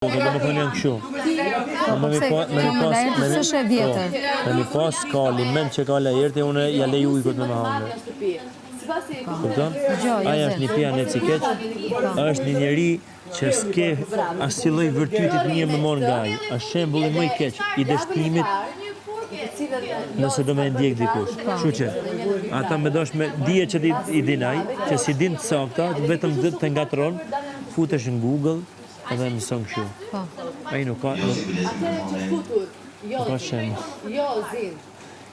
Po, domethënë janë kështu. Po, po, pse, kjo me Laertin s'është e vjetër. Po, me mi pas kali, mend që ka Laerti, unë ja lej ujkut me më hangër. Kupton? Ai është një pijanec i keq, është një njeri që s'ke asnjë lloj virtyti të mirë me marrë nga ai. Është shembulli më i keq i dështimit nëse do me e ndjek dikush. Kështu që, ata me dash me dije që ti i din ai, që s'i din të sakta, vetëm të ngatërron, futesh në Google, Edhe mëson kështu. Po. Ai nuk ka nuk nuk ka shembull.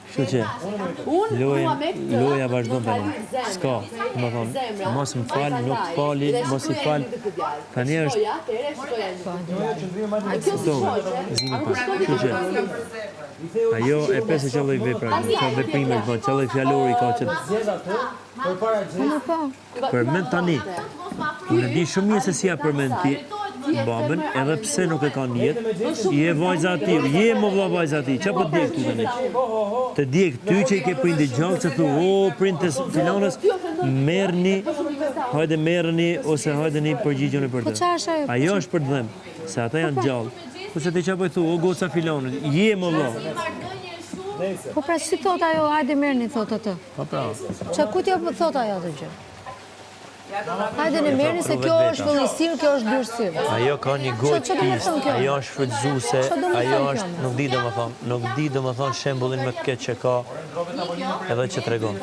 Kështu që loja loja vazhdon tani. S'ka, domethënë, mos më fal, nuk të fali, mos i fal. Tani është Kuptove, zimi pak. Kështu që ajo e pe se çfarë lloj vepra, çfarë veprimesh bën, çfarë lloj fjalori ka që Po, po. Përmend tani. Unë e di shumë mirë se si ja përmend ti babën, edhe pse nuk e ka në jetë, je vajza e tij, je mo vlla vajza e tij, ça po të djeg ty tani? Të djeg ty që i ke prindit gjallë, që thu, o prind të filanës, merrni, hajde merrni ose hajdeni përgjigjuni për Po të. ça është ajo? Ajo është për të dhëmë, se ata janë gjallë. Kurse ti ça po i thu, o goca filanës, je mo vlla. Po pra si thot ajo, hajde merrni thot atë. Po pra. Ça kujt ja thot ajo atë gjë? Hajde ne merrni se kjo është vëllësirë, kjo është dyrësirë. Ajo ka një gojë të pistë, ajo është shfrytëzuese, ajo është, nuk di domethënë, nuk di domethënë shembullin më të keq që ka edhe që tregon.